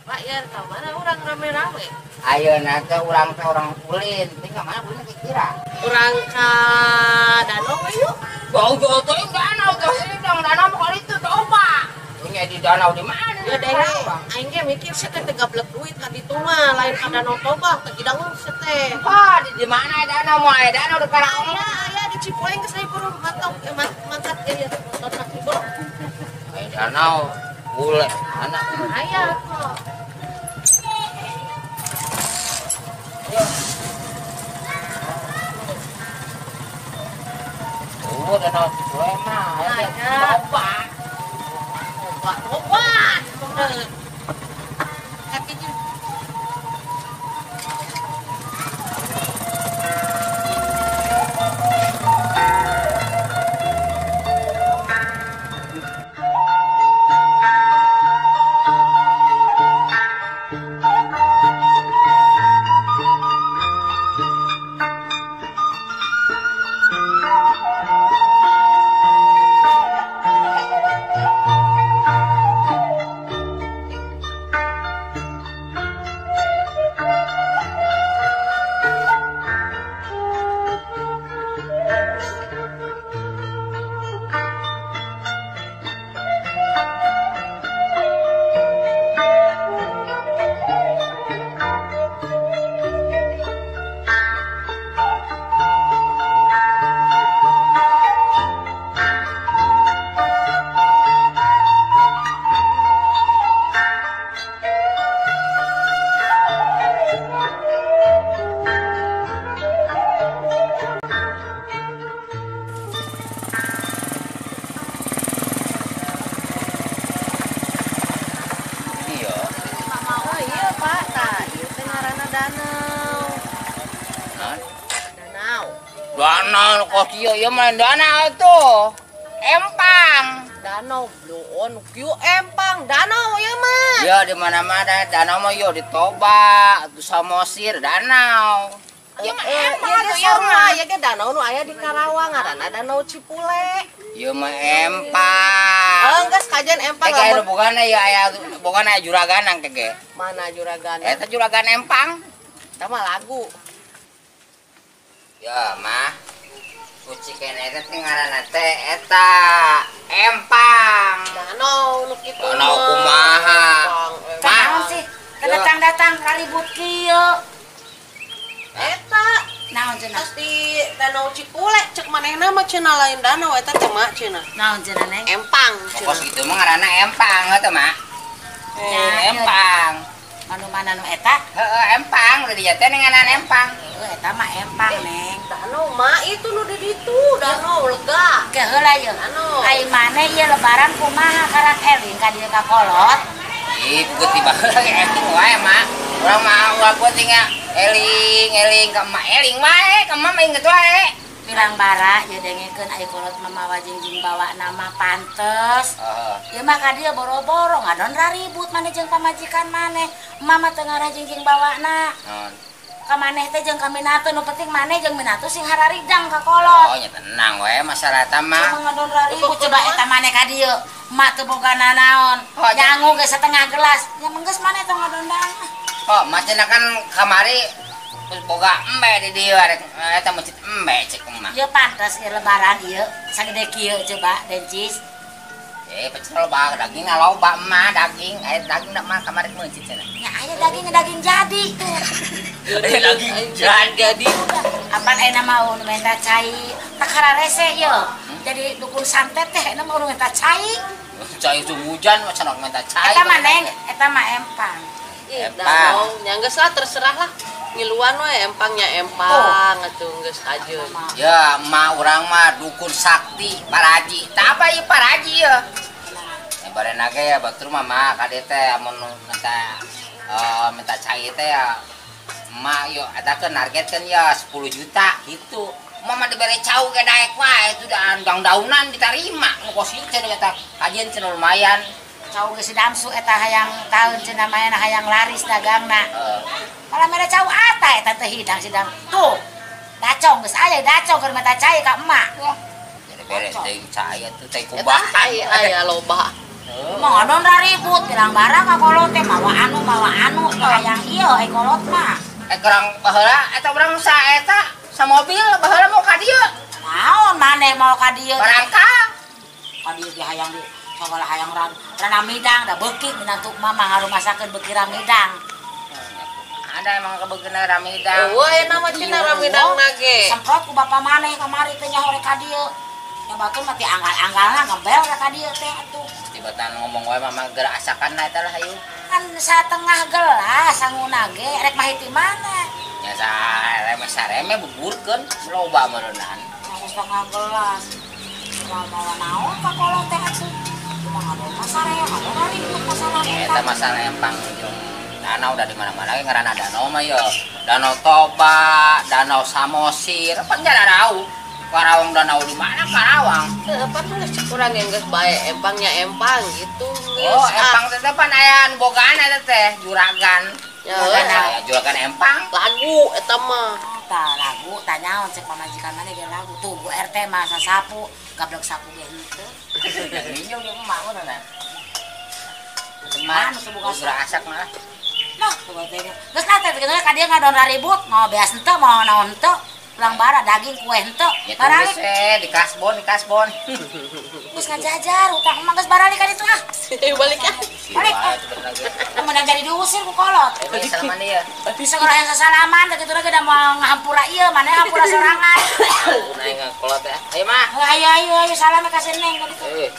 Pak ya ka mana urang rame-rame? Ayeuna teh urang teh orang ulin, teh ka mana ulin kira? Urang ka danau we yuk. Jauh-jauh teh danau teh hidang danau mah kali itu coba. Punya di danau di mana? Ya denge, aing ge mikir sia teh gablek duit ka ditu mah, lain ka danau Toba, teh hidang sia teh. Wah, di mana danau mah aya danau di Karawang. Aya, aya di Cipueng geus aya buru mantap mangkat ge ya motorna buru. Aya danau bule anak. Aya kok. Oh, danau Cipueng mah aya Toba. Toba, Toba. Kakinya. Danau kok kieu ieu mah danau tuh. Empang. Danau bloon kieu empang danau ieu mah. Ya di mana-mana danau mah yo di Toba, di Samosir danau. Ieu mah empang atuh ieu mah. Ya ge danau nu aya di Karawang ngaranna Danau Cipule. Ieu mah empang. Oh, geus kajian empang. Teh bogana ya aya bogana juragan engke ge. Mana juragan? Eta juragan empang. Eta mah lagu. Ya mah kucing kene teh ngaranna teh eta empang. Danau nu kitu. Danau kumaha? Naon sih? Datang-datang ribut kieu. Eta naon cenah? Pas di Danau Cipule cek manehna mah cenah lain danau eta teh mah cenah. Naon cenah Neng? Empang cenah. Pokos kitu mah ngaranna empang eta mah. Empang. Manu mana nu eta? Heeh, empang udah dijateh ngaranna empang. Heuh, eta mah empang, Neng. Danau mah itu nu di ditu, danau lega. Ke heula ieu. Danau. Ai maneh ieu lebaran kumaha karak eling ka dieu ka kolot? Ih, puguh tiba heula ge eling wae mah. Urang mah ulah penting eling, eling ka emak eling wae, ka emak mah inget wae. Pirang bara ieu dengekeun ai kolot mamawa jeung bawa nama pantes. Ieu mah ka dieu boro-boro ngadon raribut maneh jeung pamajikan maneh. Emak mah teu ngarah jeung bawana. Ka maneh teh jeung ka minatu nu penting maneh jeung minatu sing hararidang ka kolot. Oh nya tenang we masalah eta mah. Cuma ngadon raribut coba eta maneh ka dieu. Emak teu boga nanaon. Nyangu ge setengah gelas. Nya menggeus maneh tong ngadondang. Oh, mah cenah kan kamari terus boga embe di dieu arek eta meucit embe cek emak. Ieu pantes ieu lebaran ieu sagede kieu coba dencis. Pecel loba dagingna loba emak daging, aya daging da mah kamari meucit cenah. Nya aya daging daging jadi tuh. Daging jadi. Apan ayeuna mah nu minta cai, takara rese ieu. Jadi dukun santet teh ayeuna mah nu minta cai. Cai itu hujan mah cenah minta cai. Eta mah Neng, eta mah empang. Empang. Nya geus lah terserah lah. Ngiluan we empangnya empang atuh geus kajeun. Ya, emak urang mah dukun sakti paraji. Tah apa ieu paraji ya? Ya barena ge ya batur mah mah kade teh amun minta minta cai teh ya emak yo eta keun nargetkeun ya 10 juta gitu. Emak mah dibere cau ge daek wae itu daun-daunan ditarima. Nu kos ieu cenah eta kajeun cenah lumayan. Cau geus damsu eta hayang taun cenah manehna hayang laris dagangna. Malah mere cau ata eta teh hidang sidang. Tuh. Dacong geus aya dacong keur mata cai ka emak. Jadi beres teh cai atuh teh kubahan. Aya loba. Mau ngadon ribut bilang barang ka kolot teh mawa anu hayang ieu ai kolot mah. Kurang baheula eta urang sa eta sa mobil baheula mau ka dieu. Naon maneh mau ka dieu? Barangka. Ka dieu ge hayang di sagala hayang rana midang da beuki minantu mama ngarumasakeun beuki ramidang. Ada emang kebeukina ramidang. Eueuh aya nama cenah ramidang nage. Semprot ku bapa maneh kamari teh nyaho rek ka dieu. Ya batur mah ti anggal-anggalna ngebel rek ka dieu teh atuh. Tibatan ngomong wae mama geura asakan eta lah hayu. Kan satengah gelas sanguna ge rek mah ti mana? Ya sareme sareme buburkeun loba meureunnan. Setengah gelas. Mawa naon ka kolot teh atuh. Cuma ngadon masalah ngadon ribut masalah eta masalah empang jeung danau udah di mana-mana ge ngaranna danau mah ye. Danau Toba, Danau Samosir, pan danau. Karawang danau di mana Karawang? Heuh, pan geus kurang yang geus bae empangnya empang gitu. Oh, empang teh pan aya nu bogaan eta teh, juragan. Ya, juragan empang. Lagu eta mah. Tah lagu tah nyaon cek pamajikan maneh ge lagu tuh Bu RT mah sasapu, gablek sapu ge henteu. Ninjo ge mah mah. Mana sebuah asak malah. Nah, geus lah teh ka dieu ngadon ribut, mau beas henteu, mau naon henteu, pulang bara daging kue henteu. Baralik di kasbon, di kasbon. Geus ngajajar utang mah geus baralik ka ditu ah. Balik ah. Balik. Mun jadi diusir ku kolot. Salaman ieu. Bisa kalau yang sasalaman teh kitu ge da moal ngahampura ieu, maneh hampura sorangan. Naik kolot ya. Ayo mah. Ayo ayo ayo salam ka si Neng ka ditu.